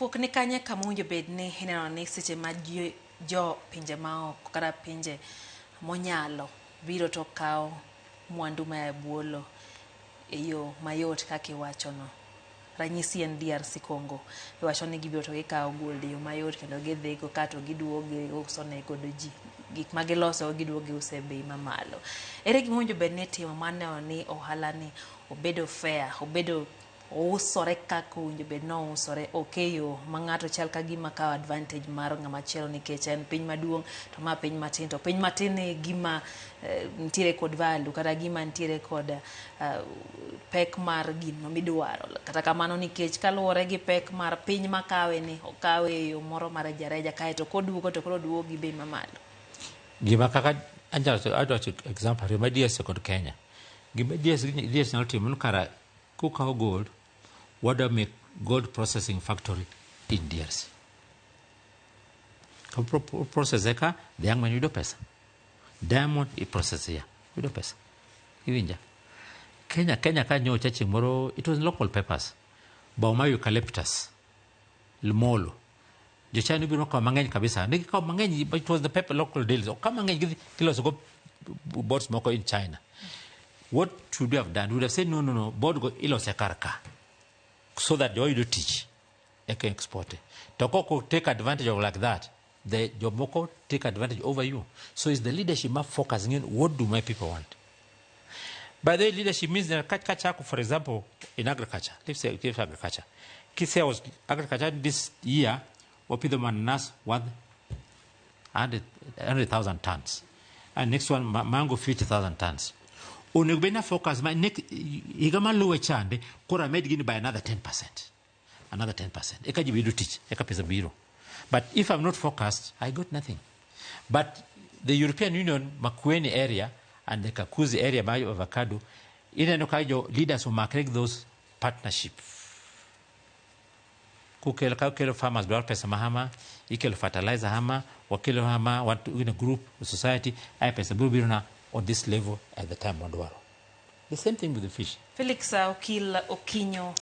Fuok ni kanye kama owinjo bed ni ineno ni seche ma jo pinje maoko kata pinje monyalo biro to kawo mwandu ma e bwo lo e yo mayot kaka iwachono. Ranyisi en DRC Congo. Iwacho ni gibiro to gikawo gold e yo mayot kendo gidhigo kato giduogo giuso ne godo ji. Gik ma giloso giduogo giuso e bei mamalo. Ere gima owinjo bed ni itimo mar neno ni ohala ni obedo fair, obedo ousore kaka owinjo bed ni ousore, ok e yo ma ng'ato chal ka gima kawo advantage mar ng'ama chielo nikech en piny maduong' to ma piny matin, to piny matin e gima nitiere kod value kata gima nitiere kod pek mar gino midwaro. Kata kamano, nikech kaluwore gi pek mar piny makawe ni, okawe e yo moro mar rejareja, kaeto koduogo to koro oduogo gi bei mamalo. Gima kaka anyalo adwa wacho example ariyo ma DRC kod Kenya. Gima DRC nyalo timo ni kara kukawo gold, wadwa make gold processing factory in DRC. Ka process eka dhiang' man yudo pesa. Diamond i process ya yudo pesa. Iwinja? Kenya ka nyocha chieng' moro, it was in local papers. Bao mar eucalyptus. Molo. Jo China obiro kawo mang'eny kabisa. Ne gikawo mang'eny, but it was the paper local deals. Okaw mang'eny, gidhi giloso go boards moko in China. What should we have done? We would have said, No, no, no, board go ilose kar ka. So that joyudo tich eka export. To kok take advantage of like that, the jomoko take advantage over you. So it's the leadership ma focusing in what do my people want. By the way, leadership means that kachako, for example, in agriculture, let's say give agriculture. Kise was agriculture this year, wapidho mananas worth 100,000 tons. And next one, mango 50,000 tons. Onego bed na focus ma next higa maluwe chande koro amed gini by another 10%. Another 10%. Eka ji yudo tich, eka pesa biro. But if I'm not focused, I got nothing. But the European Union, Makueni area and the Kakuzi area by avocado, ineno ka jo leaders omakre gi those partnership. Kukelo ka ukelo farmers dwaro pesa mahama, ikelo fertilizer hama, wakelo hama, want in a group, a society, ay pesa biro biro na on this level at the time wadwaro. The same thing with the fish. Felix Okil Okinyo.